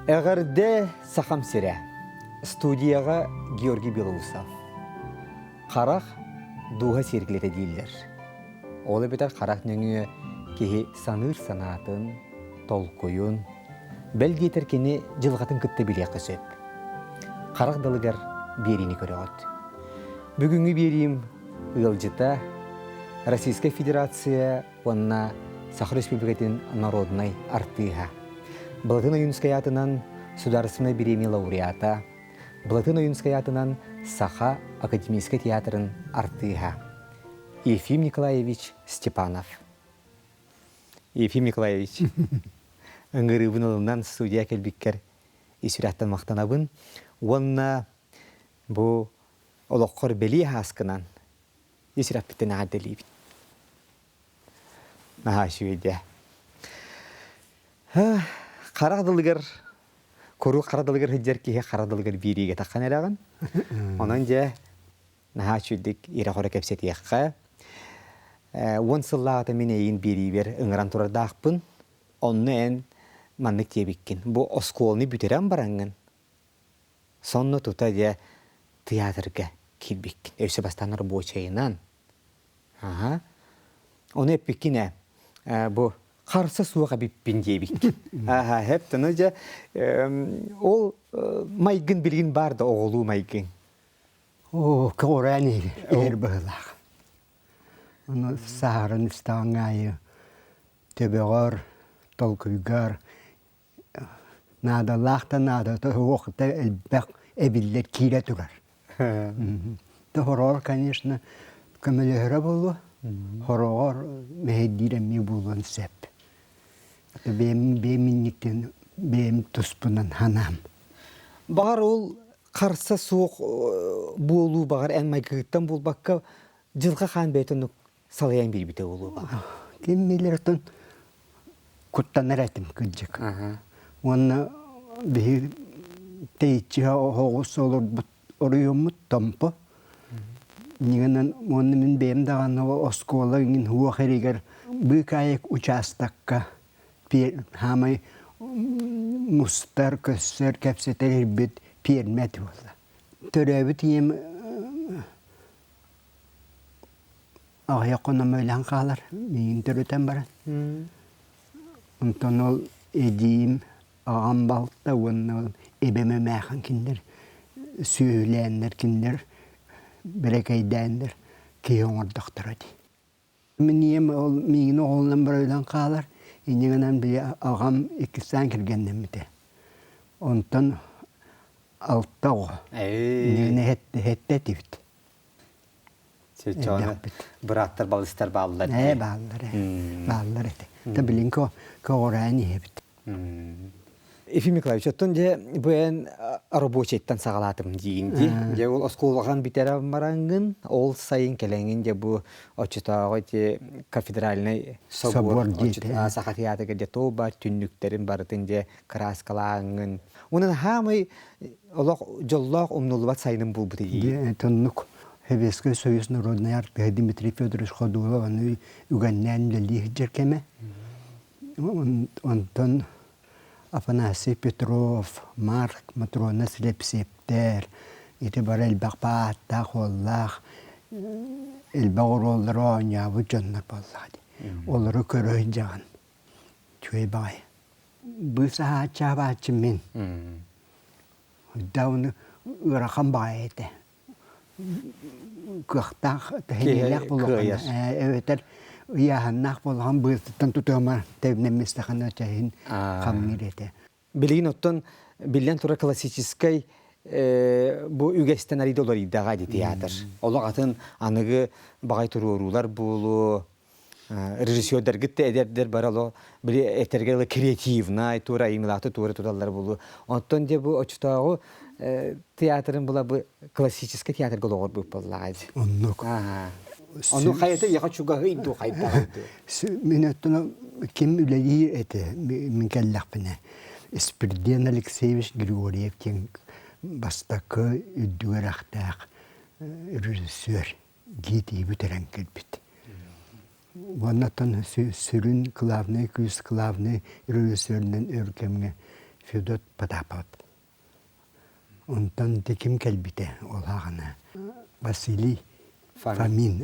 Эҕэрдэ Сахам сирэ. Студияҕа Георгий Белоусов. Харах дууһа сиэркилэтэ дииллэр. Ол эбэтэр харах нөҥүө киһи саныыр санаатын, толкуйун, бэл диэтэр кини дьылҕатын кытта билиэххэ сөп. Харах далыгар биэриини көрөҕүт. Бүгүҥҥү биэриим ыалдьыта Российскай Федерация уонна Саха Республикатын народнай артыыһа. Былатын Ойуунскай аатынан Судаарыстыбаннай бириэмийэ лауреата, Былатын Ойуунскай аатынан Саха академическай театрын артыыһа Ефим Николаевич Степанов. Ефим Николаевич, ыҥырыыбын ылынан студия кэлбиккэр ис сүрэхтэн махтанабын уонна бу олоххор бэлиэ ааскынан ис сүрэхпиттэн эҕэрдэлиибин. Наһаа үчүгэй Харах дылыгар куруук хара дылыгар сылдьар киһи хара дылыгар биириигэ таххан эрэҕин. Онон дьэ наһаа үчүгдүк ирэ-хоро кэпсэтиэххэ. 10 сыллааҕыта мин эйигин биэриибэр ыҥыран турардаахпын. Онно эн маннык диэбиккин. Бу оскуоланы бүтэрэн бараҥҥын сонно тута дьэ тыйаатырга киирбиккин. Өссө бастаан рабочайынан. Аха. Ону эппиккин ээ, бу харса суох эбиппин диэбиккин. Аха, хэп тону дьэ ол майгын билигин бар да оҕолуу майгын. Оо, көҕүрээн иһэр быһыылаах. Ону саһаран истэҕиҥ аайы төбөҕөр, толкуйгар наадалаах да наадата суох да элбэх эбиллэр киирэ турар. Хороҕор, конечно, көмөлөһөрө буолуо, хороҕор мэһэйдиир эмиэ буолуон сөп. Бэйэм бэйэм инниттэн бэйэм туспунан ханаам. Баҕар ол харса суох буолуу баҕар эн майгыгыттан буолбакка дьылҕа хаан бэйэтэ оннук салайан биэрбитэ буолуо баҕар. Ким билэр оттон куттанар этим кырдьык. Уонна биһи тэйиччи оһоҕус олорбут оройуоммут Томпо. Нигэнэн уонна мин бэйэм даҕаны оскуола иҥин уох эригэр быыкаайык учаастакка хаамай мустар, көссөр, кэпсэтэр ирбит пиэрмэ этэ буолла. Төрөөбүт ийэм аҕыйах хонон өлөн хаалар, миигин төрөтөн баран. Онтон ол эдьиийим аҕам балта уонна ол эбэм эмээхин кинилэр сүөһүлээннэр, кинилэр бэрэкэйдээннэр киһи оҥордохторо дии. Мин ийэм ол миигин оҕолонон баран өлөн хаалар, инньэ гынан били аҕам иккистээн кэргэннэммитэ. Онтон алта оҕо. Инньэ сэттэ этибит. Чочону бырааттар балыстар бааллар Ээ бааллар ээ. Бааллар этэ. Та билин көҕүрээн иһэбит. Ефим Николаевич, оттон дьэ бу эн рабочайтан саҕалаатым диигин дии. Дьэ ол оскуолаҕын бүтэрэн бараҥҥын, ол сайын кэлэҥҥин дьэ бу оччотооҕу ити кафедральнай собор Саха театрыгар дьэ туох баар түннүктэрин барытын дьэ кырааскалааҥҥын. Онон хаамай олох дьоллоох умнуллубат сайыным буолбут дии. Тоннук Советский Союз народный артыһа Дмитрий Федорович Ходулов аны үгэннээн үлэлии сылдьар кэмэ. Онтон Афанасий Петров, Марк Матрона Слепсептэр ити бары элбэх бааттаах уоллаах элбэх оруоллары оонньообут дьоннор буоллаҕа дии. Олору көрө сылдьаҕын. Үчүгэй баҕайы. Быысаһааччы мин. Дауны ыарахан баҕайы этэ. Кыахтаах, тэһиниилээх буолуоххун эбэтэр ыйааһыннаах буоллаҕын быысыттан тутуһамар тэбинэммистэххинэ чэһин хамныыр этэ. Билигин оттон биллэн турар классическай бу үгэстэн арыйда уларыйдаҕа дии театр. Олох атын аныгы баҕай туруоруулар буолуо, режиссердаргыт да эдэрдэр бары олох били этэргэ дылы креативнай туора айымньылаахтык туора туталлар буолуо. Оттон дьэ бу оччотооҕу театрын була бу классическай театрга олоҕурбут буоллаҕа дии. Оннук. Ону хайата яха чугаһый дуу хайдаҕый дуу? Мин оттон ким үлэлиир этэ мин кэллэхпинэ Спирден Алексеевич Григорьев диэн бастакы үрдүк үөрэхтээх режиссер гиитии бүтэрэн кэлбит. Уонна оттон сүрүн главный күүс главный режиссеринэн өр кэмҥэ Федот Потапов. Онтон ити ким кэлбитэ ол аҕана Василий Фомин.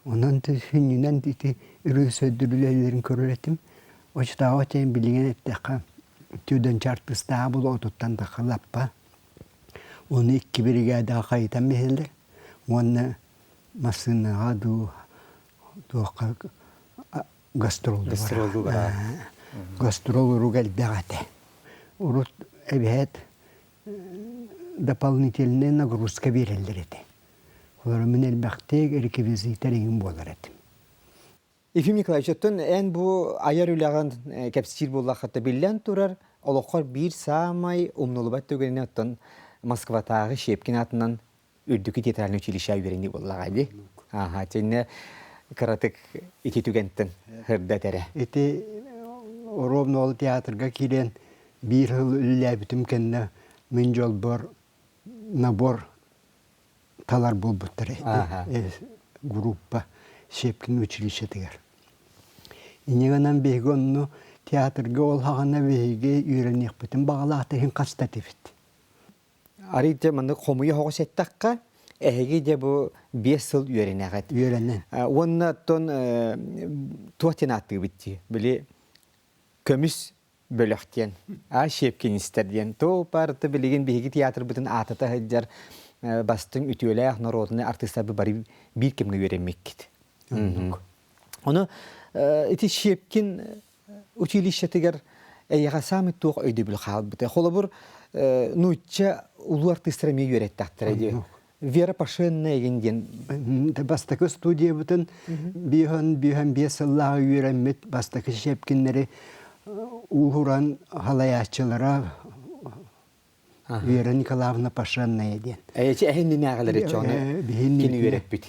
Онон сүнньүнэн ити режиссердэр үлэлэрин көрөр этим. Оччотооҕу этим билигин эттэххэ Тюденча артыыстааҕа буолуо отуттан тахха лаппа. Ону икки биригээдэҕэ хайытан биһэллэр уонна массыынаҕа дуу туохха гастроллуу бараа. Гастрол урук элбэх этэ. Урут эбэһээт дополнительная нагрузка биэрэллэр этэ. Олору мин элбэхтик реквизитор иҥин буолар этим. Ефим Николаевич, оттон эн бу айар үлэҕин кэпсиир буоллаххыта биллэн турар, олоххор биир саамай умнулубат түгэнинэн оттон Москватааҕы Щепкин аатынан үрдүкү театральнай училище үөрэнии буоллаҕа дии. Ааха, итиннэ кыратык ити түгэнтэн сырдат эрэ. Ити ровно ол театрга киирэн биир сыл үлэлээбитим кэннэ мин дьолбор набор талар буолбуттар группа Щепкин училищетыгар. Инньэ гынан биһиги онно театрга ол хаҕана биһиги үөрэниэхпитин баҕалаах иһин хаста этибит. Арый дьэ маннык хомуйа оһоҕос эттэххэ, эһиги дьэ бу 5 сыл үөрэнэҕит. Үөрэнэн. Уонна оттон туох диэн ааттыыбыт дии? Били көмүс бөлөх диэн, а щепкинистэр диэн. Тоо барыта билигин биһиги театрбытын аатата сылдьар бастыҥ үтүөлээх норуотунай артыыстарбыт бары биир кэмҥэ үөрэммиккит. Ону ити Щепкин училищетыгар эйиэхэ саамай туох өйдөбүл хаалбыта? Холобур, нуучча улуу артыыстара эмиэ үөрэттэхтэрэ дии. Вера Пашенна эгин диэн. Бастакы студиябытын биһөн биһөн биэс сыллааҕы үөрэммит бастакы Щепкиннэри ууһуран халайааччылара Вера Николаевна Пашенная диэн. Эчи эһиннинээҕилэри чону кини үөрэппит.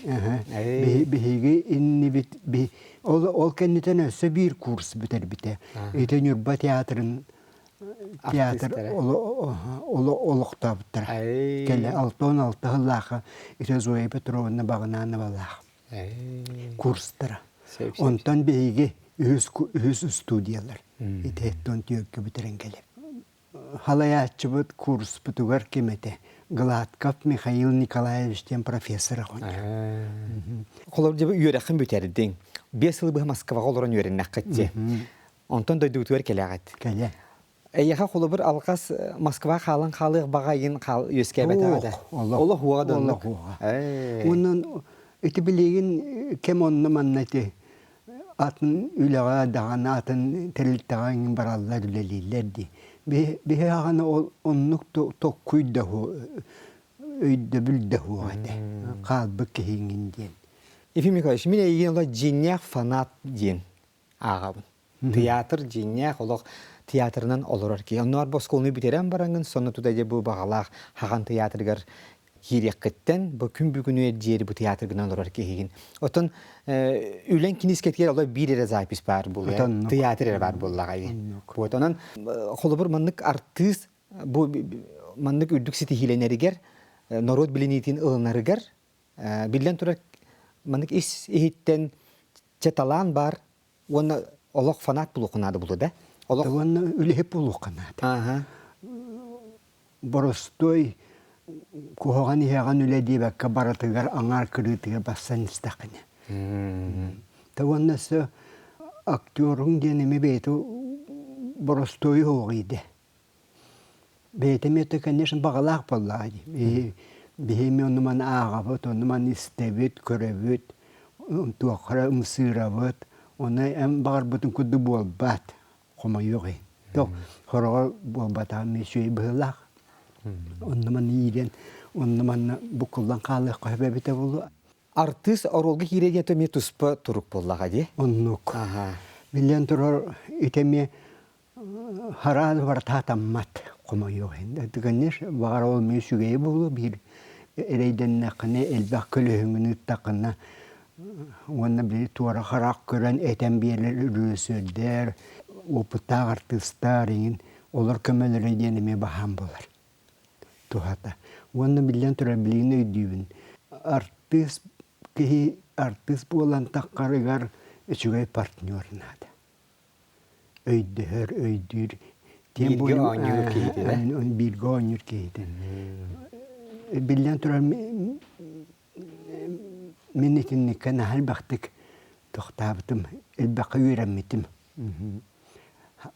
Биһиги иннибит ол ол кэннитэн өссө биир курс бүтэрбитэ. Ити Ньурба театрын театр олохтообуттара. Кэлэ 66 сыллаахха ити Зоя Петровна Багынановалаах курстара. Онтон биһиги үһүс үһүс студиялар. Ити тон түөркэ бүтэрэн кэлэр. Халайааччыбыт курспутугар ким этэ? Гладков Михаил Николаевич диэн профессор оҕонньор. Холобур, дьэ үөрэххин бүтэрдиҥ. 5 сыл быһа Москваҕа олорон үөрэннэххит дии. Онтон дойдубутугар кэлэҕит. Кэлэ. Эйиэхэ холобур алҕас Москва хаалан хаалыах баҕа игин үөскээбэтэҕэ да? Олох уоҕа да Олох уоҕа. Онон ити билигин кэм онно манна ити атын үлэҕэ даҕаны атын тэрилтэҕэ эҥин бараллар үлэлииллэр дии. Биһи аҕаны ол оннук токкуй да өйдөбүл да суох этэ. Хаалбыт киһиҥин диэн. Ефим Николаевич, мин эйигин олох дьиҥнээх фанат диэн ааҕабын. Театр дьиҥнээх олох театрынан олорор киһи. Онноор бу оскуоланы бүтэрэн бараҥҥын сонно тута дьэ бу баҕалаах Хаҕан театрыгар киириэххиттэн бу күн бүгүнүгэр диэри бу театргынан олорор киһигин. Оттон үлэҥ кинискэтигэр олор биир эрэ запись баар буолуо. Театр эрэ баар буоллаҕа. Вот онон холобур маннык артыыс бу маннык үрдүк ситиһиилэнэригэр норуот билиниитин ылынарыгар биллэн турар маннык ис иһиттэн чэ талаан баар уонна олох фанат буолуохха наада буолуо да? Олох уонна үлэһит буолуохха наада. Боростуой куһаҕан иһэҕин үлэ диэбэккэ барытыгар аҥаар кырыытыгар барсан истэххинэ. Та уонна өссө актеруҥ диэн эмиэ бэйэтэ боростуойу суох идэ. Бэйэтэ эмиэ конечно баҕалаах буоллаҕа дии. Биһи эмиэ ону-маны ааҕабыт, ону-маны истэбит, көрөбүт, туохха эрэ ымсыырабыт. Ону эн баҕарбытыҥ курдук буолбат, хомойуох иһин. Туох хороҕор буолбатаҕа эмиэ үчүгэй быһыылаах. Онно-манна иирэн, онно-манна буккуллан хаалыахха сөп эбитэ буолуо. Артыыс оруолга киирэ диэн эмиэ туспа турук буоллаҕа дии. Оннук. Биллэн турар, ити эмиэ Хараал барытаатаммат хомойуох иһин. Конечно, баҕар ол эмиэ үчүгэйэ буолуо биир эрэйдэннэххинэ элбэх көлөһүҥҥүн ыыттаххына уонна били туора харах көрөн этэн биэрэр режиссердэр, опыттаах артыыстар иҥин олор көмөлөрө диэн эмиэ баһаам буолар туһата. Уонна биллэн турар билигин өйдүүбүн артыыс киһи артыыс буолан таххарыгар үчүгэй партнер наада. Өйдөһөр, өйдүүр. Тем Бииргэ оонньуур киһитэ да? Бииргэ оонньуур киһитэ. Биллэн турар, мин итинниккэ наһаа элбэхтик тохтообутум, элбэххэ үөрэммитим.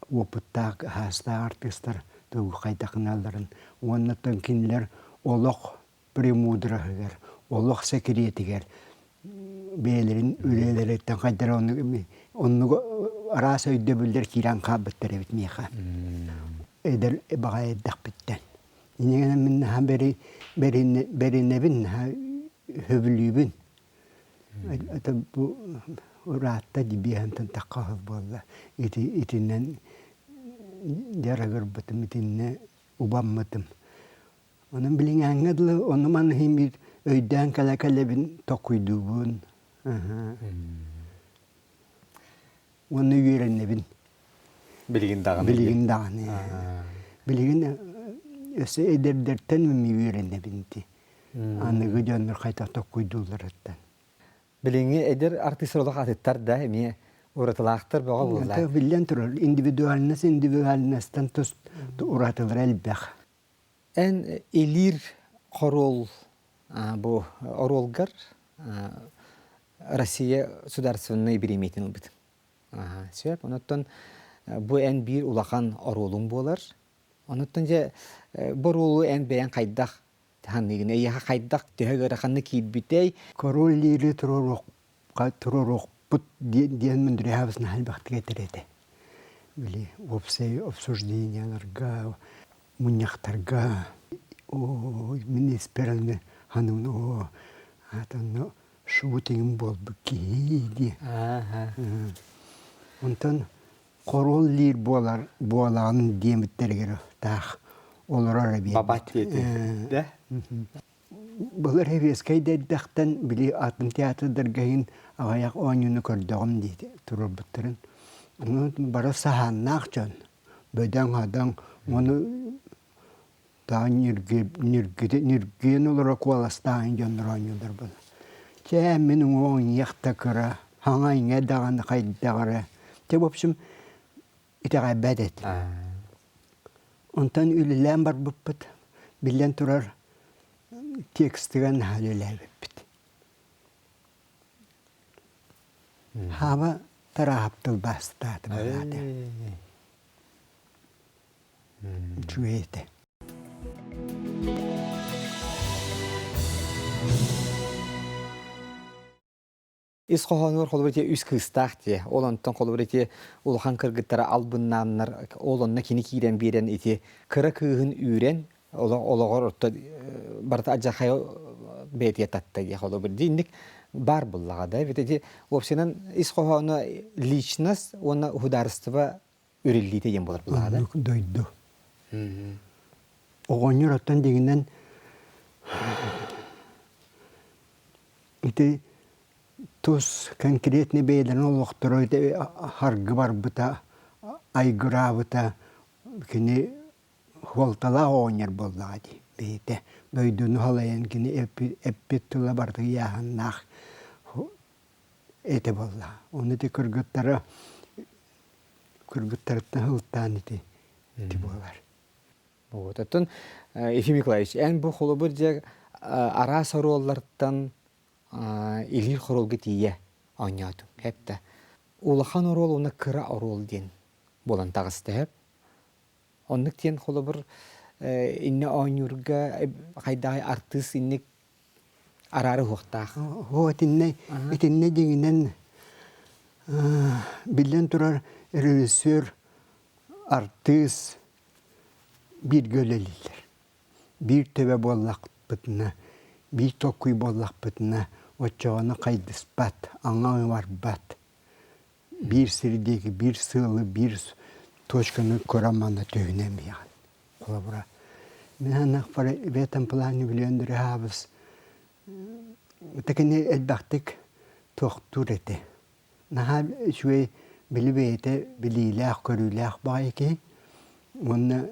Уопуттаах, хаастаах артыыстар тугу хайдах гыналларын уонна кинилэр олох премудроһыгар, олох сэкириэтигэр бэйэлэрин үлэлэриттэн хайдара оннук араас өйдөбүллэр киирэн хаалбыттар эбит миэхэ. Эдэр баҕа эрдэхпиттэн. Инньэ мин наһаа бэринэбин, наһаа сөбүлүүбүн. Это бу ыраатта дибиэһэнтэн тахха буолла. Ити итинэн дьарыгырбытым, итиннэ убаммытым. Онон билиҥээҥҥэ дылы ону-маны иһин биир өйдөөн кэлэ-кэлэбин токуйдуубун. Уонна үөрэнэбин. Билигин даҕаны. Билигин даҕаны. Билигин өссө эдэрдэртэн эмиэ үөрэнэбин ити. Аныгы дьоннор хайдах токуйдуулларыттан. Билиҥҥи эдэр артыыстар олох атыттар да эмиэ уратылаахтар бөҕө буолла. Биллэн турар, индивидуальность индивидуальностан тус уратылара элбэх. Эн илиир хоруол бу оруолгар Россия судаарыстыбаннай бириэмийэтин ылбытым. Сөп. Онуттан бу эн биир улахан оруолуҥ буолар. Онуттан дьэ бу оруолу эн бэйэҥ хайдах ханыыгын, эйиэхэ хайдах төһө ыараханнык киирбитэй? Король Лири туруоруохпут диэн мындырыһаабыс наһаа элбэхтик этэр этэ. Били уопсай обсужденияларга, мунньахтарга мин испэр ханын оо атанно шутингым буолбут киһи дии. Онтон хоруол лиир буолар буолаҕын диэмиттэригэр таах олорор эбиэт. Бабат диэти. Да? Былыр Сэбиэскэй да эрдэхтэн били атын театрдарга иһин аҕыйах оонньууну көрдөҕүм дии туруорбуттарын. Ону бары саһааннаах дьон бөдөҥ-хадаҥ ону таах ньиргийэн олоро куоластаан дьоннор оонньууллар буолла. Чэ, мин уҥуоҕум иҥиэх да кыра, хаҥа иҥэ даҕаны хайдах эрэ. Чэ, в общем, итэҕэйбэт этим. Онтон үлэлээн барбыппыт, биллэн турар, текстыгар наһаа үлэлээбиппит. Хаба Тарааһап тылбаастаатым анаата. Үчүгэй этэ. Ис хоһоонугар холобур ити үс кыыстаах дии. Ол онтон холобур ити улахан кыргыттара албыннааннар, ол онно кини киирэн биэрэн ити кыра кыыһын үүрэн олоҕор орто барыта адьахай бэйэтигэр татта дии холобур дии инник баар буллаҕа да эбит ити уопсайынан ис хоһооно личность уонна судаарыстыба үрүллиитэ диэн буолар буллаҕа да дойду оҕонньор оттон дьиҥинэн ити тус конкретный бэйэлэрин олохторо харгы барбыта айгыраабыта кини Суолталаах оҕонньор буоллаҕа дии бэйэтэ дойдуну салайан кини эппит тыла барыта ыйааһыннаах этэ буоллаҕа. Ону ити кыргыттара кыргыттарыттан сылтаан ити ити буолар. Вот оттон Ефим Николаевич, эн бу холобур дьэ араас оруоллартан илиир хоруолга тиийэ оонньоотуҥ, эптэ. Улахан оруол уонна кыра оруол диэн буолан таҕыста, эп. Оннук диэн холобур иннэ оонньуурга хайдаҕай артыыс инник араары уһуохтаах. Оо итиннэ итиннэ дьиҥинэн биллэн турар режиссер артыыс бииргэ үлэлииллэр. Биир төбө буоллахпытына, биир толкуй буоллахпытына оччоҕуна хайдыспат, аҥа барбат. биир сир диэки биир сыалы, биир точканы көрөн манна түһүнэн биһиэҕин. Холобура, мин анахпар в этом плане билиэн хаабыс кини элбэхтик туохтуур этэ. Наһаа үчүгэй били бэйэтэ билиилээх-көрүүлээх баҕайы киһи уонна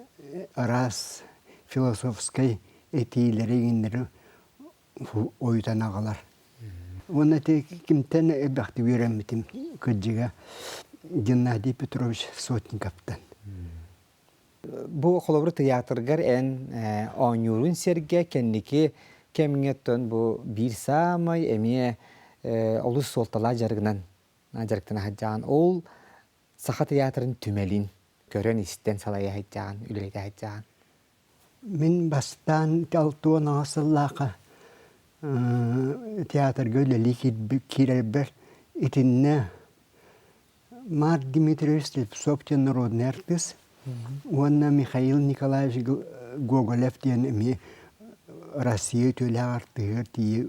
араас философскай этиилэри иҥиннэри ойутан аҕалар. Уонна ити кимтэн элбэхтик үөрэммитим кырдьыга Геннадий Петрович Сотниковтан. Бу холобур тыйаатыргар эн оонньуурун сэргэ кэнники кэмҥэ оттон бу биир саамай эмиэ олус суолталаах дьарыгынан дьарыктана сылдьаҕын. Ол Саха тыйаатырын түмэлин көрөн-истэн салайа сылдьаҕын, үлэлэтэ сылдьаҕын. Мин бастаан 68 сыллаахха театрга үлэлии киирэрбэр итиннэ Марк Дмитриевич Слепцов диэн народный артыыс уонна Михаил Николаевич Гоголев диэн эмиэ Россия үтүөлээх артыыһыгар тиийэ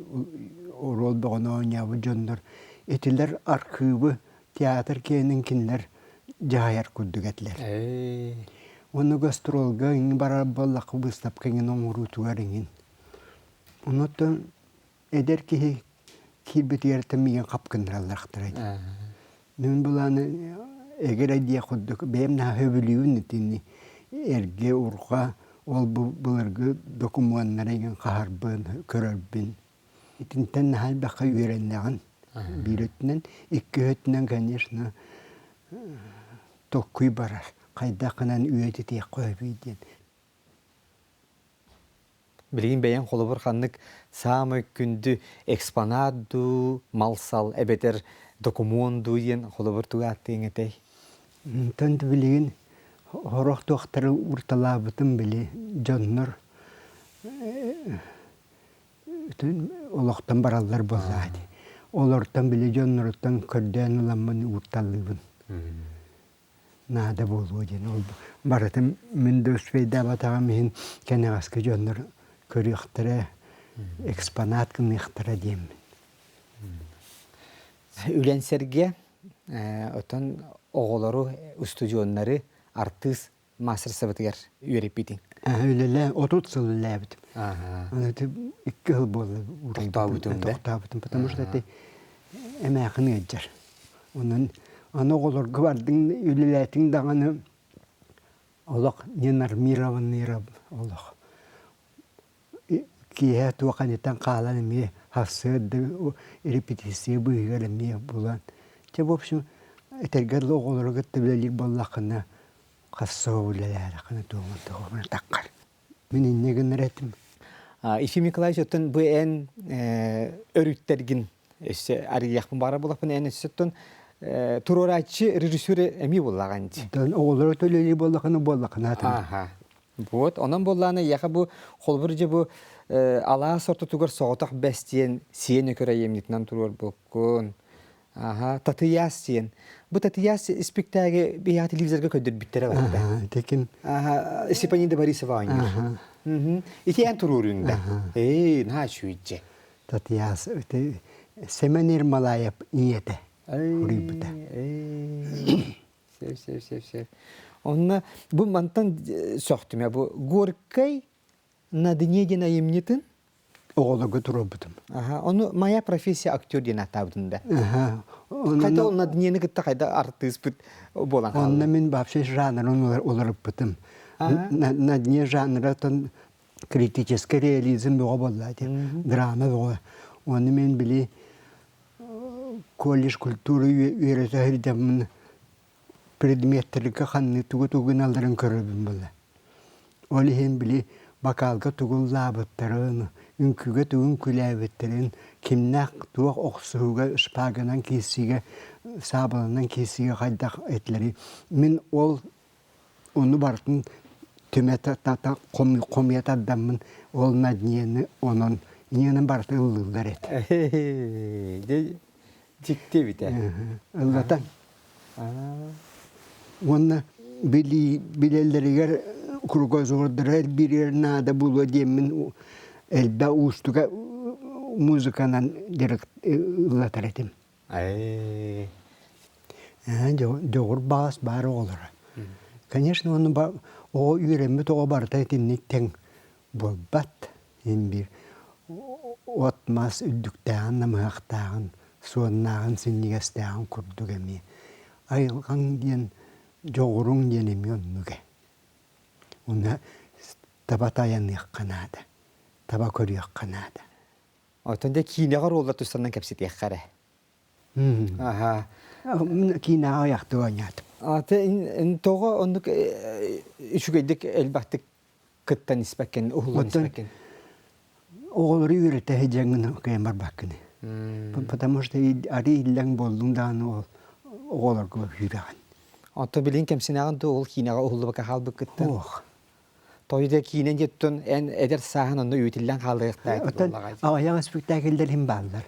оруол бөҕөнү оонньообут дьоннор итилэр архыыбы театр киэнин кинилэр дьаһайар курдук этилэр. Уонна гастролга иҥин барар буоллахха быыстапка иҥин оҥоруутугар иҥин. Онуттан эдэр киһи киирбитигэр миигин хап гыннаралларахтара дии. Мин былааны эгэрэ диэх курдук бэйэм наһаа сөбүлүүбүн итини эргэ урҕа ол бу былыргы докумуоннары иҥин хаһарбын көрөрбүн. Итинтэн наһаа элбэххэ үөрэннэҕин биир өттүнэн, икки өттүнэн, конечно, толкуй барар. Хайдах гынан үйэтитиэххэ сөбүй диэн. Билигин бэйэҥ холобур ханнык саамай күндү экспонат дуу, мал-сал эбэтэр докумуон дуу диэн холобур тугу ааттыаҥ этэй? Онтон билигин сорох туохтары уурталаабытым били дьоннор олохтон бараллар буоллаҕа дии. Олортон били дьонноруттан көрдөөн ыламмын уурталыыбын. Наада буолуо диэн ол барытын мин да успейдаабатаҕым иһин кэнэҕэски дьоннор көрүөхтэрэ, экспонат гыныахтара диэммин. Үлэн сэргэ оттон оҕолору, устудьуоннары артыыс маастарыстыбатыгар үөрэппитиҥ? Үлэлээн 30 сыл үлэлээбитим. Аны икки сыл буолла Тохтообутуҥ да? Тохтообутум, потому что это эмээхин ыалдьар. Онон аны оҕолорго бардыҥ, үлэлээтиҥ даҕаны олох ненормированный олох. Киэһэ туох анитан хаалан эмиэ сарсыарда репетиция быыһыгар эмиэ булан. Чэ, в общем, этэргэ дылы оҕолору кытта үлэлиир буоллаххына хасса үлэлээрэххинэ туоҕун туоҕун таххар. Мин инньэ гынар этим. Ефим Николаевич, оттон бу эн өрүттэргин өссө арыйыахпын баара буолахпын эн өссө оттон туруорааччы режиссер эмиэ буоллаҕын дии. Оҕолору төлөлүү буоллахына буоллахына Аха. Вот, онон буоллаана эйиэхэ бу холобур дьэ бу алаас ортотугар соҕотох бэс диэн сиэн өкөр айымньытынан туруорбуккун. Аха, Татыйаас диэн. Бу Татыйаас испиктээги биһиэхэ телевизорга көрдөрбүттэрэ барда. Теким. Аха, Степанида Борисова оонньуур. Ити эн туруоруйуҥ да. Ээ, наһаа үчүгэйдьэ. Татыйаас Сэмэн Ермолаев ийэтэ уруйбута. Сөп, сөп, сөп, сөп. Онно бу мантан сөхтүм бу Горькай на дне диэн айымньытын оҕолорго туруорбутум. Аха, ону моя профессия актер диэн ааттаабытым да. Аха. Хайда ол на днени кытта хайда артыыспыт буолан хаалла. Онно мин вообще жанрын уларыппытым. На дне жанратын критический реализм бөҕө буолла драма бөҕө. Оны мен били колледж культуры үөрэтэ сылдьаммын предметтэргэ ханны тугу тугуналларын көрөбүн буолла. Ол иһин били бакаалга тугуллаабыттарын, үҥкүүгэ тугун күлээбиттэрин, кимнээх туох охсуһууга шпаганан киирсиигэ, саабыланан киирсиигэ хайдах этилэрий. Мин ол Ону барытын түмэ хомуйа тардаммын ол на днени онон ньиэнин барыта ыллыыллар этэ. Дьикти эбит ээ. Ыллатан. Уонна билэллэригэр кругозордара элбииригэр наада буолуо диэммин элбэх уустуга музыканан ыллатар этим. Дьоҕур баас баар оҕолоро. Конечно, ону оҕо үөрэммит оҕо барыта итинник тэҥ буолбат. Ин биир от-мас үрдүктээҕин, намыһахтааҕын, суоннааҕын, синньигэстээҕин курдук эмиэ. Айылҕаҥ диэн дьоҕуруҥ диэн эмиэ оннук ээ. Уна таба тайаныахха наада, таба көрүөххэ наада. Оттон дьэ киинэҕэ оруоллар тустарынан кэпсэтиэххэ эрэ. Аха. Киинэҕэ аҕыйахтык оонньоотум. Аты тоҕо оннук үчүгэйдик элбэхтик кыттан испэккин, уһуллан испэккин? Оҕолору үөрэтэ сылдьаҥҥын кыайан барбаккын. Потому что арыы иллэҥ буоллуҥ даҕаны ол оҕолорго күүрэҕин. Онтон билигин кэмсинэҕин дуу ол киинэҕэ уһуллубакка хаалбыккыттан? Суох. Тойда киинэ диэттэн эн эдэр сааһын онно үөтүллэн хаалыахтаах Оттон аҕыйах испиктээкиллэр иһин бааллар.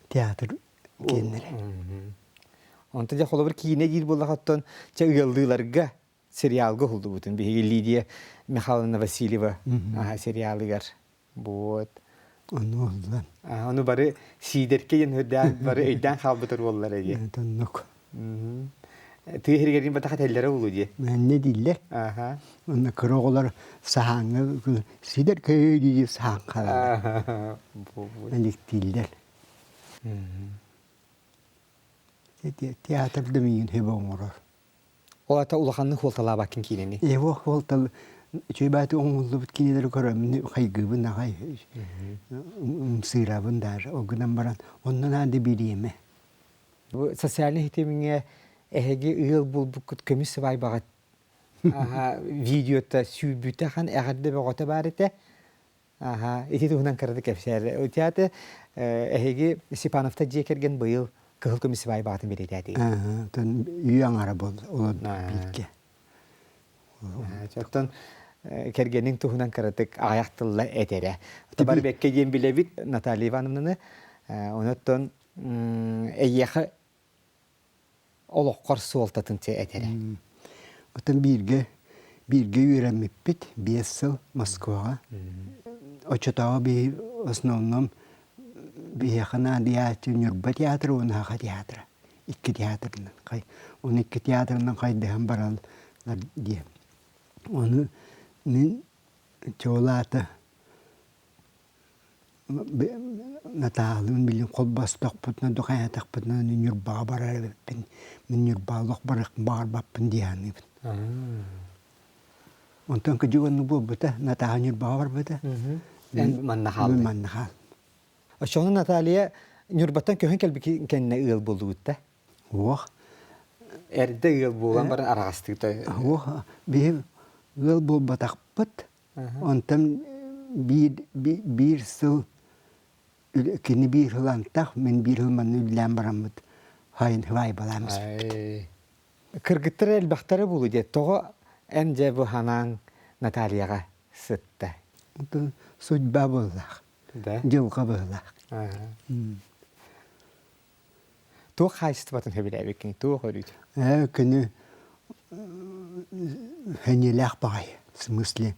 Театр киэннэрэ. Онтон дьэ холобур киинэ диир буоллахыттан чэ ыаллыыларга сериалга уһуллубутун биһиги Лидия Михайловна Васильева сериалыгар вот Ону уһуллан. Ону бары Сиидэркэ диэн өйдөөн бары өйдөөн хаалбытар уоллара дии. Тоннук. Тыа иһигэр батаха тэллэрэ улуу дии. Мэнне дииллэр. Аха. Онно кыра оҕолор саһааҥҥа Сиидэркэ дии саһаан хаалаллар. Эликтииллэр. Театр да миигин хөбө оҥорор. Ол ата улаханнык хуолталаабаккын киинэни. Его хуолтал үчүгэй бааты оҥоһуллубут кинилэри көрөммүн хайгыыбын аҕай ымсыырабын даже ол гынан баран онно наада бириэмэ. Бу социальнай ситимҥэ эһиги ыал буолбуккут көмүс сыбаайбаҕыт видеота сүүрбүтэ хан эҕэрдэ бөҕөтө баар этэ. Аха, ити туһунан кыратык кэпсээр. Театр эһиги Степановтар дьиэ кэргэн быйыл кыһыл көмүс сыбаайбаҕытын бэлиэтээтигит. Оттон үйэ аҥара буолла олордук бииргэ. Оттон кэргэниҥ туһунан кыратык аҕыйах тылла этэрэ. Табар бэккэ диэн билэбит Наталья Ивановнаны. Онуттан эйиэхэ олоххор суолтатын этэрэ. Оттон бииргэ бииргэ үөрэммиппит 5 сыл Москваҕа. Оччотооҕу биһи основном биһиэхэ наадыйааччы Ньурба театра уонна Саха театра. Икки театрынан. Оны икки театрынан хайдыһан бараллар диэн. Ону мин чуолаата Натаалыын билин холбостохпутуна духайатахпытына Ньурбаҕа барар эбиппин мин Ньурбаҕа олох баҕарбаппын дии саныыбын Онтон кыдьык оннук буолбута Натааһа Ньурбаҕа барбыта Эн манна хаалдыҥ манна хаал Оччоҕуна Наталья Ньурбаттан көһөн кэлбит кэннэ ыал буоллугут да Уох Эрдэ ыал буолан баран араҕастыыта Уох биһи ыал буолбатахпыт Онтон биир, биир сыл кини биир сыл антах, мин биир сыл манна үлэлээн бараммыт хайын хыбаайбалаан испиппит. Кыргыттар элбэхтэрэ буолуо диэ. Тоҕо эн дьэ бу ханаан Натальяҕа сытта? Судьба буоллаах. Да? Дьылҕа быһылаах. Туох хаачыстыбатын сөбүлээбиккин, туох өрүүт? Ээ, кини сэниэлээх баҕайы, в смысле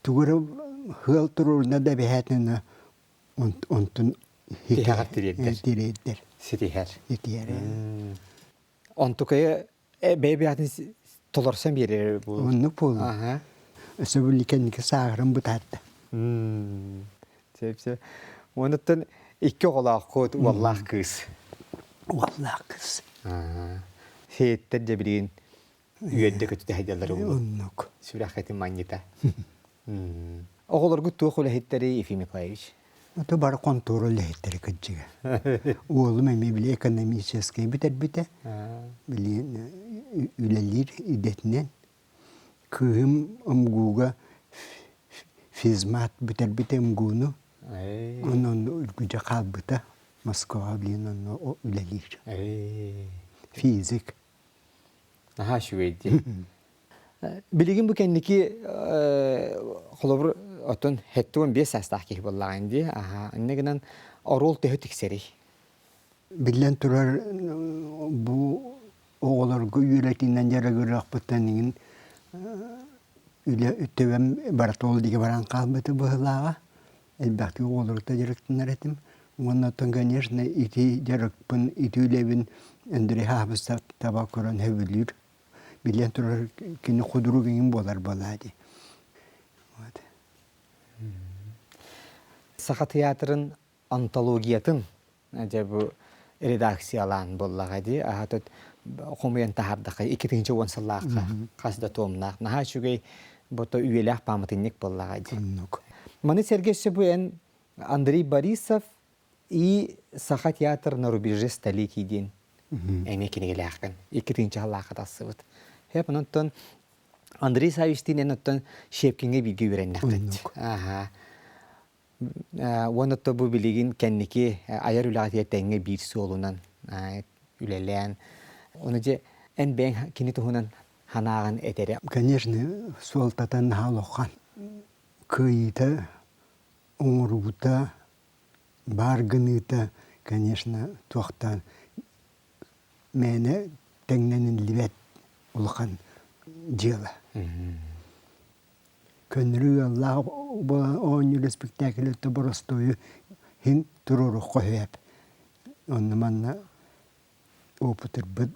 тугу эрэ ыал туруорунна да эбэһээтинэ онтун Тиһэҕэр тириэрдэр. тириэрдэр. Ситиһэр. Ситиһэр. Онтукайы бэйэ-бэйэтин толорсон биэрэр буолуо. Оннук буолуо. Өссө бу кэнники сааһыран бытаарда. Сөп сөп. Онуттан икки оҕолооххут уоллаах кыыс. Уоллаах кыыс. Сиэттэр дьэ билигин үөрдэ көтүтэ сылдьаллар улуу. Оннук. Сүрэххитин манньыта. Оҕолоргут туох үлэһиттэрий, Ефим Николаевич? Это бары хонтуора үлэһиттэрэ кырдьыга. Уолум эмиэ били экономическай бүтэрбитэ. Били үлэлиир идэтинэн. Кыыһым МГУга физмат бүтэрбитэ МГУну. Онон үргүдьэ хаалбыта. Москваҕа билин онно үлэлиир. Физик. Наһаа үчүгэй дии. Билигин бу кэнники холобур оттон 75 саастаах киһи буоллаҕын дии. Аха, иннэ гынан оруол төһө тиксэрий? Биллэн турар, бу оҕолорго үөрэтинэн дьарыгырыахпыттан иҥин үлэ төбөм барыта ол диэки баран хаалбыта быһыылааҕа. Элбэхтик оҕолорго дьарыктанар этим. Уонна оттон, конечно, ити дьарыкпын, ити үлэбин Андрей Хаабыстар таба көрөн сөбүлүүр. Биллэн турар, кини худрук иҥин буолар буолаа дии. Вот. Саха театрын антологиятын дьэ бу редакциялаан буоллаҕа дии. Аха тут хомуйан таһаардахха 2010 сыллаахха хас да туомнаах наһаа үчүгэй бото үйэлээх пааматынньык буоллаҕа дии. Оннук. Маны сэргэ өссө бу эн Андрей Борисов И Саха театр на рубеже столетий диэн эмиэ кинигэлээххин. 2 тыһыынча сыллаахха тахсыбыт. Хэп онон Андрей Савичтыын эн оттон Щепкиҥҥэ бииргэ үөрэннэххит. Аха. Уонна то бу билигин кэнники айар үлэҕитигэр тэҥҥэ биир суолунан үлэлээн, ону дьэ эн бэйэҥ кини туһунан санааҕын этэрэ. Конечно, суолтата наһаа улахан. Кыайыыта, оҥоруута, баар гыныыта, конечно, туохтаан мээнэ тэҥнэниллибэт улахан дьыала. Көннөрү ыаллаах оонньуур испиктээкили боростуойу иһин туруоруохха сөп. Онно манна опытырбыт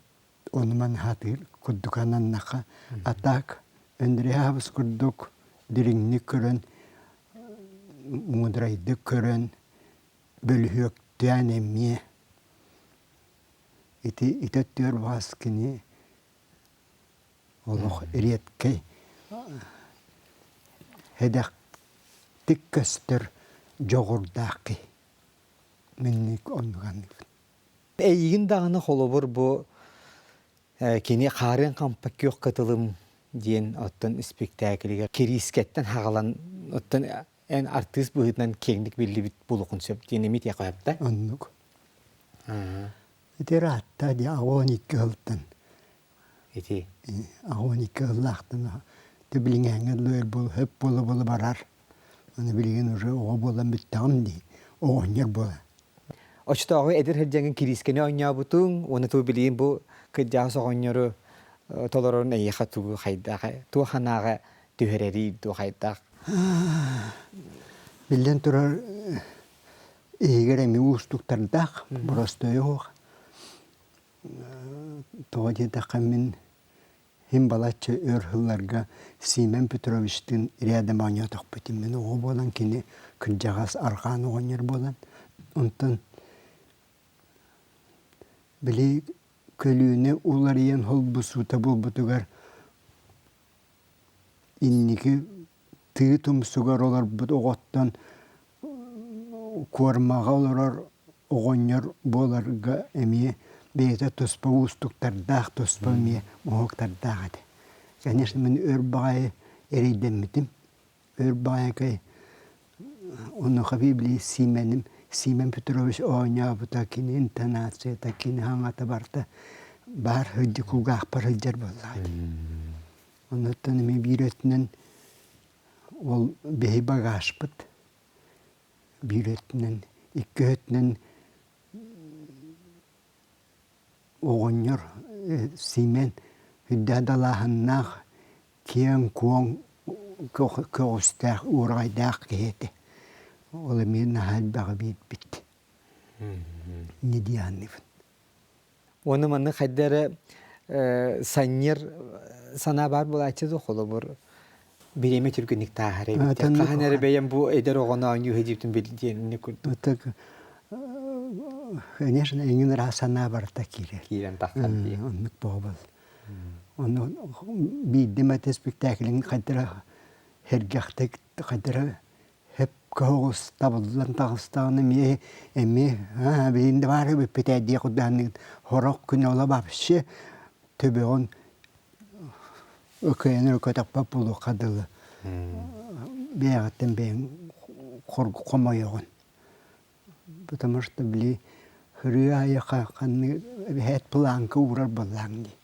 ону манна сатыыр курдук ананнахха. А так Андрей Аабыс курдук дириҥник көрөн, муударайдык көрөн, бөлүһүөктээн эмиэ ити ити өттүгэр баҕас кини олох редкэй сэдэхтик көстөр дьоҕурдаах киһи. Минник оннук аныыбын. Эйигин даҕаны холобур бу кини Хаарыан хампа күөх кытылым диэн оттон испиктээкилигэр кириискэттэн хаҕалан оттон эн артыыс быһыытынан киэҥник биллибит буолуоххун сөп диэн эмиэ этиэххэ сөп да? Оннук. Ити ыраатта дии 82 сылтан Ити. 82 сыллаахтан билиҥээҥҥэ дылы хөп буола-буола барар. Аны билигин уже оҕо буолан бүттэҕим дии. Оҕонньор буолан. Оччотооҕу эдэр сылдьаҥҥын кириискэни оонньообутуҥ уонна туу билигин бу кырдьаҕас оҕонньору толорорун эйиэхэ тугу хайдах туох санааҕа түһэрэрий дуу хайдах? Биллэн турар, иһигэр эмиэ уустуктардаах, боростуойа суох. Тоҕо диэтэххэ мин иһин балачча өр сылларга Симон Петровичтыын рядом оонньоотохпут. Мин оҕо буолан кини кырдьаҕас арҕаан оҕонньор буолан онтон били көлүөнэ уларыйан холбусуута буолбутугар инники тыы тумсугар олорбут оҕоттон куормаҕа олорор оҕонньор буоларга эмиэ бэйэтэ туспа уустуктардаах, туспа эмиэ моһуоктардаах этэ. Конечно, мин өр баҕайы эрэйдэммитим. Өр баҕайы онуоха били Сиимэним, Симон Петрович оонньообута, кини интонацията, кини хаҥата барыта баар сылдьар, кулгаахпар сылдьар буоллаҕа дии. Оннуттан эмиэ биир өттүнэн ол биһи багажпыт биир өттүнэн, икки өттүнэн оҕонньор Симэн үрдээх далааһыннаах, киэҥ-куоҥ көҕүстээх, уораҕайдаах киһи этэ. Ол эмиэ наһаа элбэҕи биэрбит. Инньэ дии саныыбын. Уонна маннык хайда эрэ санньыар санаа баар буолааччы дуо холобур бириэмэ түргэнник тааһар эбит хаһан эрэ бэйэм бу эдэр оҕону оонньуу сылдьыбытын диэн курдук Конечно, эҥин ыраас санаа барыта киирэр. Киирэн тахсан дии. Оннук буолбал. Ону биирдэ эмэ спектаклин хайдара сэргэхтик хайдара Сөпкө оҕус табыллан таҕыстаҕына эмиэ эмиэ аа билигин да баар эбиппит ээ диэх курдук сорох күн ола вообще төбөҕүн ыкыйан эрэ көтөхпөт буолуохха дылы бэйэҕиттэн бэйэҥ хомойоҕун потому что били ырыа аайы ханнык эбэһээт планка уурар буоллаҕыҥ дии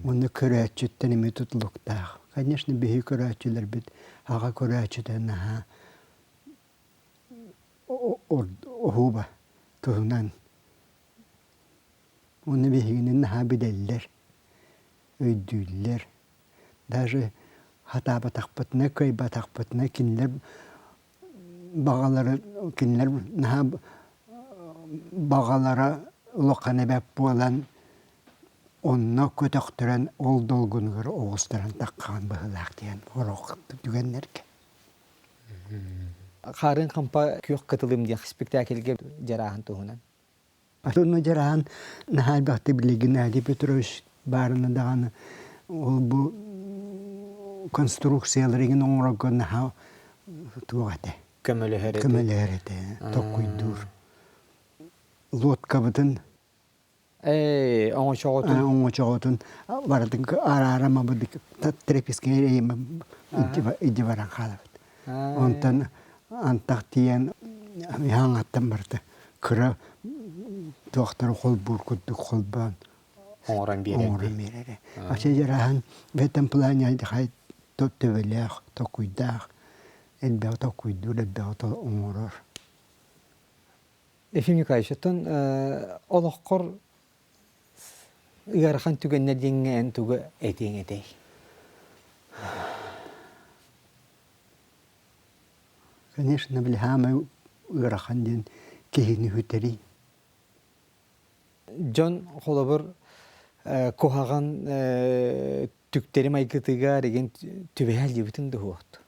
Уонна көрөөччүттэн эмиэ тутулуктаах. Конечно, биһиги көрөөччүлэрбит аҕа көрөөччүтэ наһаа оһуоба туһунан. Уонна биһигини наһаа билэллэр, өйдүүллэр. Даже хатаабатахпытына, кыайбатахпытына кинилэр баҕалара кинилэр наһаа баҕалара улахан эбэт буолан онно көтөхтөрөн ол долгунугар оҕустаран таххаан быһыылаах диэн орох түгэннэргэ. Хаарыан хампа күөх кытылым диэн спектакльгэ дьарааһын туһунан. Онно дьараан наһаа элбэхтик били Геннадий Петрович баарына даҕаны ол бу конструкциялар игин оҥорорго наһаа туох этэ. Көмөлөһөр этэ. Көмөлөһөр этэ, толкуйдуур. Лодкабытын Ээ, оҥочоҕутун. Оҥочоҕутун барытын араарамабыт трепискэ илдьи баран хаалабыт. Онтон антах тиийэн хаҥаттан барыта кыра туохтары холбуур курдук холбоон оҥорон биэрэр. Оҥорон биэрэрэ. Ача дьараһан в этом плане төбөлөөх, толкуйдаах, элбэҕи толкуйдуур, элбэҕи оҥорор. Ефим Николаевич, оттон олоххор ыарахан түгэннэр диэҥҥэ эн тугу этиэҥ этэй? Конечно, били хаамай ыарахан диэн киһини сүтэрии. Дьон холобур куһаҕан түктэри майгытыгар игин түбэһэ илдьибитин дуһуохту.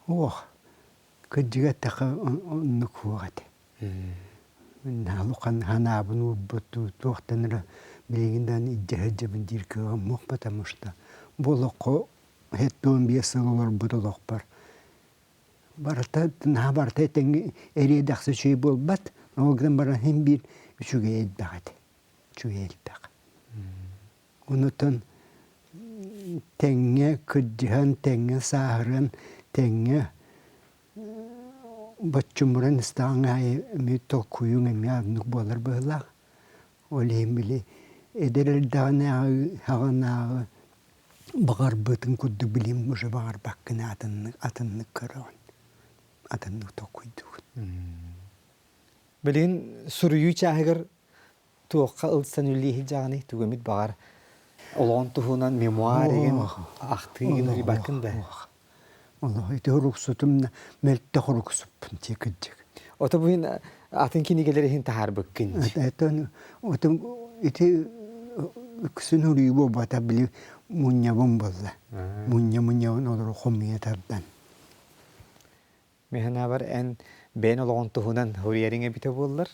Уох, кырдьыга эттэххэ оннук суох этэ. Улахан санаабын уурбут туохтан эрэ билигин даҕаны илдьэ сылдьабын диир кыаҕым суох потому что бу олоххо 75 сыл олорбут олохпор барыта наһаа барыта этэҥҥэ эриэ-дэхси үчүгэй буолбат, ол гынан баран син биир үчүгэй элбэх этэ, үчүгэй элбэх. Онутун тэҥҥэ кырдьыһан, тэҥҥэ сааһыран, тэҥҥэ боччумуран истэҕиҥ аайы эмиэ толкуйуҥ эмиэ оннук буолар быһыылаах. Ол иһин били эдэр эрдэҕинээҕи саҕанааҕы баҕарбытын курдук билим уже баҕарбаккын атыннык атыннык көрөҕүн, атыннык толкуйдуугун. Билигин суруйуу чааһыгар туохха ылсан үлэлии сылдьаҕыный тугу эмит баҕар олоҕун туһунан мемуар игин ахтыы игин уруйбаккын да Олох ити уруксутум мөлтөх уруксуппун дии кырдьык. Ото буһун атын кинигэлэр иһин таһаарбыккын Отон отон ити үксүн уруйуу буолбата били мунньабын буолла. Мунньа мунньабын олору хомуйа тардан. Мин санаабар, эн бэйэн олоҕун туһунан суруйарыҥ эбитэ буоллар,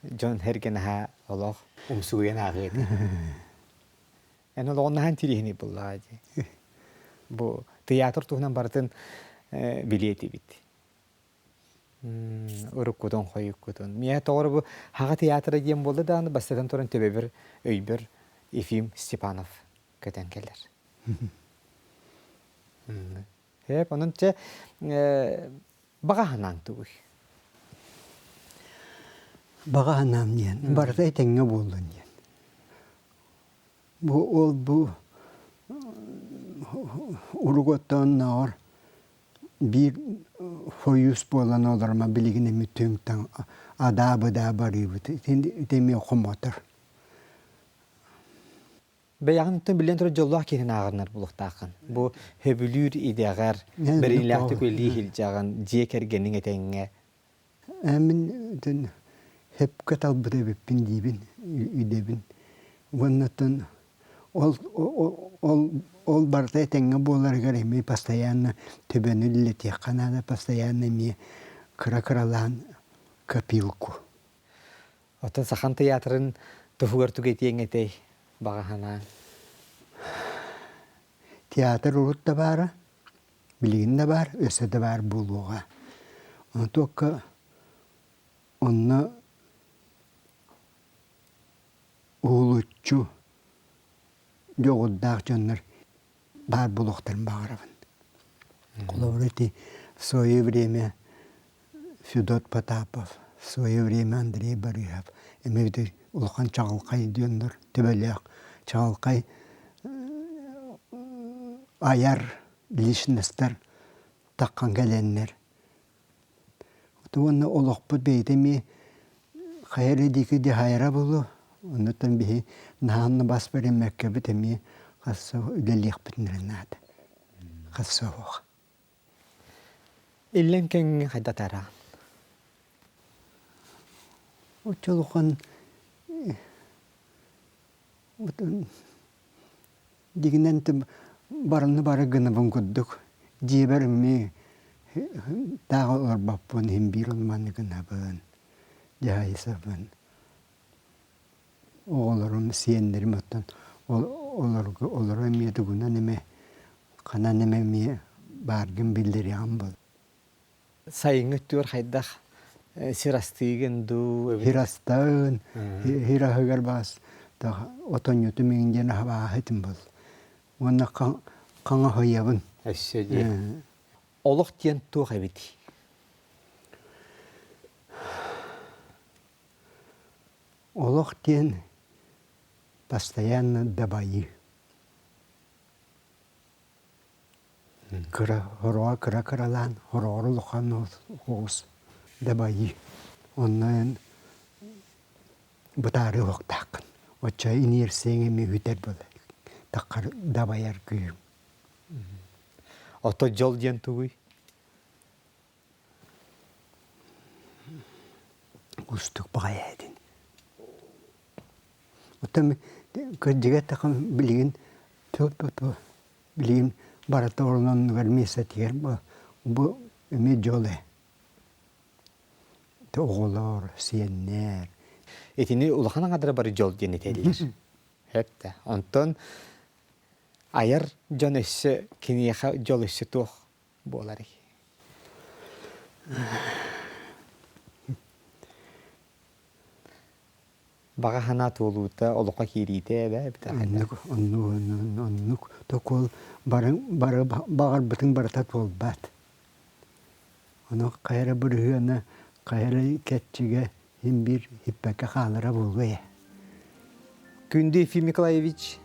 дьон эргэ наһаа олох умсугуйан ааҕыа этэ. Эн олоҕун наһаа интириэһинэй буоллаҕа дии. Бу тыйаатыр туһунан барытын билиэ этибит. Уруккутун, хойуккутун. Миэхэ тоҕо бу Хаҕа театра диэн буолла даҕаны бастатан туран төбөбөр, өйбөр Ефим Степанов көтөн кэлэр. Сөп, онон чэ баҕа санааҥ тугуй? Баҕа санаам диэн, барыта этэҥҥэ буоллун диэн. Бу ол бу уруготтооннооҕор биир фойус буолан олорума билигин эми түҥ-таҥ адаа-быдаа барыыбыт. Ити эмиэ хомотор. Бэйэҕин биллэн турар дьоллоох киһини ааҕынар буолуохтааххын. Бу сөбүлүүр идэҕэр, бэриниилээхтик үлэлии сылдьаҕын, дьиэ кэргэниҥ этэҥҥэ. Мин сөпкө талбыт эбиппин диибин, идэбин. Уоннаттан ол ол ол барыта этэҥҥэ буоларыгар эмиэ постоянно төбөнү үлэлэтиэххэ наада, постоянно эмиэ кыра-кыралаан копилку. Оттон Сахан тыйаатырын туһугар тугу этиэҥ этэй, баҕа санааҥ? Театр урут да баара, билигин да баар, өссө да баар буолуоҕа. Онтуокка онно уһулуччу дьоҕурдаах дьоннор баар буолуохтарын баҕарабын. Холобур, ити в свое время Федот Потапов, в свое время Андрей Барыһов эмиэ улахан чаҕылхай дьоннор төбөлөөх чаҕылхай айар личностар таххан кэлэннэр уонна олохпут бэйэтэ эмиэ хайа эрэ диэки дьаһайара буолуо оннуттан биһи наһаанна бас бэриммэккэбит эмиэ хас үлэлиэхпитин эрэ наада хас суох Иллэҥ кэмҥэ хайдатара? Оччолухан дигинэн барыны бары гынабын курдук дьиэбэр эмиэ таах олорбоппун иһин биир онуманы гынабын дьаһайсабын Оҕолорум, сиэннэрим оттон олорго олоро эмиэ тугунан эмэ ханан эмэ эмиэ бааргын биллэриэҕим буолла. Сайыҥҥы өттүгэр хайдах сир астыыгын дуу? Сир астаын, сир аһыгар баас отонньуту миҥин диэн аһабааһытым был. Уонна хаҥаһыйабын. Өссө дии. Олох диэн туох эбитий? Олох диэн постоянно дабайыы. Кыра хороҕо кыра кыралаан, хороҕор улахан оҕус дабайыы. Онно эн бытаарыы уохтааххын. Оччо иниэрсиэҥ эмиэ үтэр буолар. Таххар дабайар күүһүҥ. Ото дьол диэн тугуй? Уустук баҕайы этин. Оттон кырдьыга эттэххэ билигин билигин барыта орун оннугар миэстэтигэр бу эмиэ дьол ээ. Оҕолор, сиэннэр. Итини улахан аҥадара бары дьол диэн этэллэр. Сөп да. Онтон айар дьон өссө киниэхэ дьол өссө туох буоларый? Баҕа санаа туолуута, олоххо киириитэ эбээ эбитэ Оннук, оннук, оннук токуол бары, бары баҕарбытыҥ барыта туолбат. Ону хайа эрэ бырыһыана, хайа эрэ кэрчигэ син биир хиппэккэ хаалара буолуо ээ. Күндү Ефим Николаевич,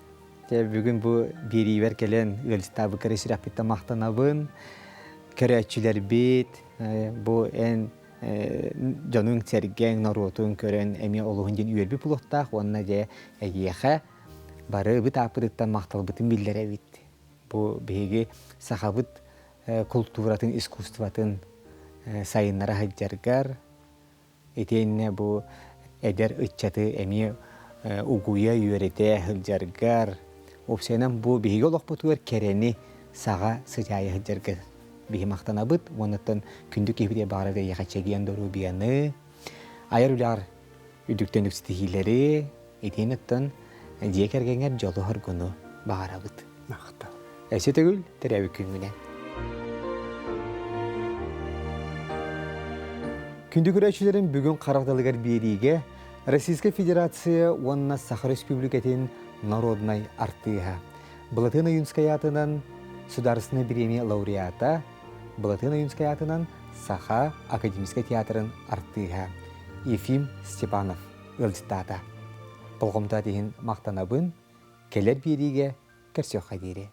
дьэ бүгүн бу биэриибэр кэлэн ыалдьыттаабыккар сүрэхпиттэн махтанабын. Көрөөччүлэрбит, бу эн дьонуҥ-сэргэҥ, норуотуҥ көрөн эмиэ олуһун диэн үөрбүт буолуохтаах уонна дьэ эйиэхэ барыбыт ааппытыттан махталбытын биллэрэбит. Бу биһиги сахабыт култууратын, искусствотын сайыннара сылдьаргар, итиэннэ бу эдэр ыччаты эмиэ угуйа үөрэтэ сылдьаргар, уопсайынан бу биһиги олохпутугар кэрэни саҕа сыдьаайа сылдьаргар биһи махтанабыт уоннаттан күндү киһибитигэр баҕарар эйиэхэ чэгиэн доруобуйаны, айар үлэҕэр үрдүктэн ситиһиилэри, итиэннэттэн дьиэ кэргэҥҥэр дьолу-соргуну баҕарабыт. Махтал. Өссө төгүл төрөөбүт күҥҥүнэн. Күндү көрөөччүлэрим бүгүн харах далыгар биэриигэ Российскай Федерация уонна Саха Республикатын народнай артыыһа Былатыан Ойуунскай аатынан Судаарыстыбаннай бириэмийэ лауреата Былатыан Ойуунскай аатынан Саха академическай театрын артыыһа Ефим Степанов ыалдьыттаата. Болҕомто иһин махтанабын, кэлэр биэриигэ көрсүөххэ диэри.